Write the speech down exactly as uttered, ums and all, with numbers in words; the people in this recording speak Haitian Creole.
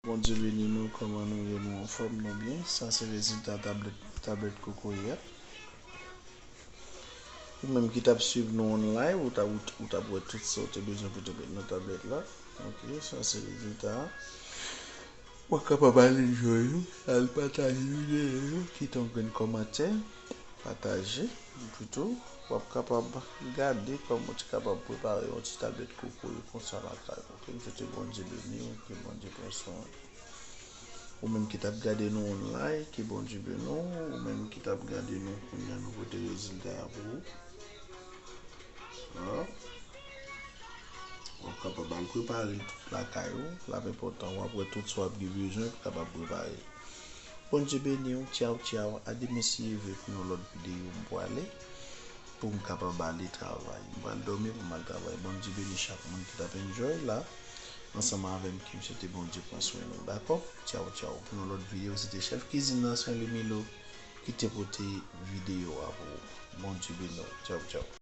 Bondye beni nou, kòman nou ye? Nou anfòm, nou byen? Sa se rezilta tablèt, tablèt kokoye a. Ou menm ki t ap swiv nou online, ou t ap, ou t ap wè tout sa w te bezwen pou te met nan tablèt la. Ok, sa se rezilta a. W ap kapab al enjoy ou, al pataje videyo yo, kite yon grenn kòmantè, pataje, epi tou, w ap kapab gade kòman w te kapab prepare yon ti tablèt kokoye konsa lakay ou. Ok, m swete Bondye beni w, ke Bondye pran swen w. Ou menm ki t ap gade nou online, ke Bondye beni w. Ou menm ki t ap gade nou kounye a, nou pote rezilta a pou ou. An? W ap kapab al prepare l tout lakay ou. L ap enpòtan, w ap wè tout sa w ap gen bezwen pou kapab prepare l. Bondye beni w. Tchaw, tchaw. A demen si Dye vle pou yon lòt videyo m pwale, pou m kapab ale travay. M pral dòmi pou m al travay. Bondye beni chak moun ki t ap enjoy la ansanm avè m, ke m swete Bondye pran swen nou, dakò? Tchaw, tchaw. Pou yon lòt videyo, se te chèf kizin nan, Saint Louis Milo, ki te pote videyo a pou ou. Bondye beni w. Tchaw, tchaw.